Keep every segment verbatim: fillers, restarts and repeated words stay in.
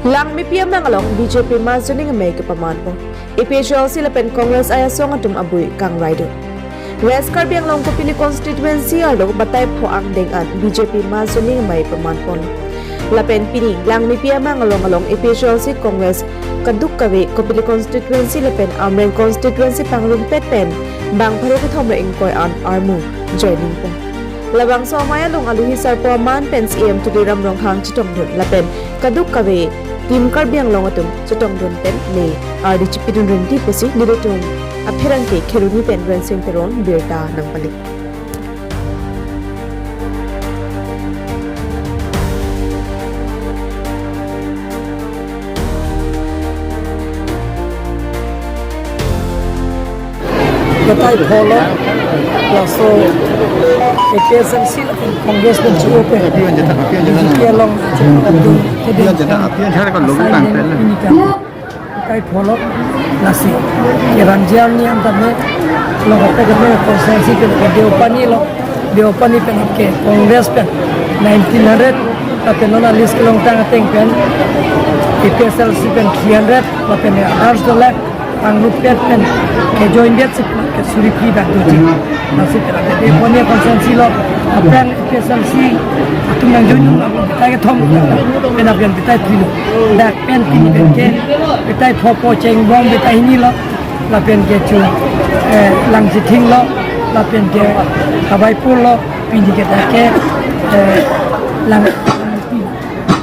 Langmepi amang along B J P mass joining amei kepamanpon. A P H L C lapen Congress ajasong atum abui kangraidun. West Karbi Anglong Kopili constituency arlo batai pho angdeng an B J P mass joining amei pamanpon. Lapen pini Langmepi amang along along A P H L C Congress kaduk kave Kopili constituency lapen Amreng constituency pangrumpet pen bang pharo kethom ra ingkoi an armu joining pon. Labangso amei along aluhi sarpo aman pen C E M Tuliram Ronghang chetongdun lapen kaduk kave Team Karbi Anglong atum chetongdun pen ne ardi chipidun rinti pusi nelitum apherangke Kheroni pen Rensing Teron birta nangpali. Batai pho lo, laso A P H L C lapen Congress pen chuo pen B J P along chuo pen kedeng assignment pini kan. Batai pho lo, lasi kerang jar ni antam ne lo, hote kami constituency ke Deopani lo, Deopani pen ke Congress pen nineteen hundred, lapen non a list kelongtang ateng pen A P H L C pen three hundred, lapen others dolang pangrumpet pen kejoin det si ke suri phli dak doji. Lasi ke Deopani constituency lo, aphrang A P H L C atum nangjoin nung abang batai kethom, pen aphrang batai phli lo. Dak pen pini pen ke batai pho pho chengbong batai hini lo, lapen ke chu, eh, Langchithing lo, lapen ke Kabaipur lo, pini ke dak ke, eh, Lang, Langmepi.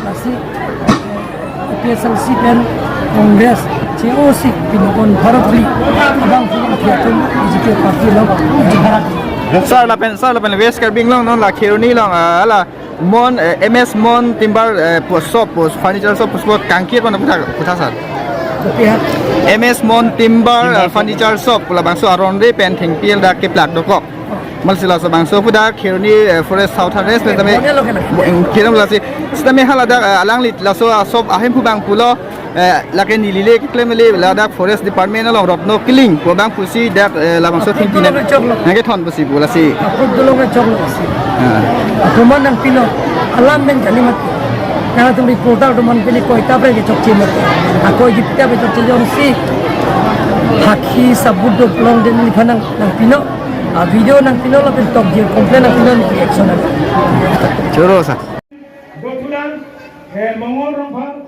Lasi, eh, A P H L C pen Congress che-osi pini pon pharo phli abang phu atum B J P party along jibharat. Sir lapen, sir lapen West Karbi Anglong non la Kheroni along, ah, la Mon, eh, M S Mon Timber, eh, po-, shop, po-, furniture shop, po-, kangkir mana putha, putha sir? Kopi ha? M S Mon Timber, eh, furniture shop, labangso aron re pen thengpi dak keplak dokok. Malsi laso bangso pu dak Kheroni, eh, Forest South Range pen tame. Mo-, eh, kiram lasi. Sitame hala dak, eh, alangli laso, ah, shop ahemphu bang pulo, eh, lake neli le keklem le ladak Forest Department along rotno killing pu bang pusi dak, eh, labangso thengpi nang, nangkethon pusi pu lasi. Apot dolong ke chok lo si. Ah. Atum nangpilo. Alam pen kalimat. Nangtum reporter atum pini koi ta pen ke chokche mati. Akoi jipta pen chokche jongsi. Hakhi sabut do long den ni phanang nangpilo. A video nangpilo lapen tokjir complain nangpilo ni action nang. Choro sa. Dotulang, eh, Mongol Rongphar.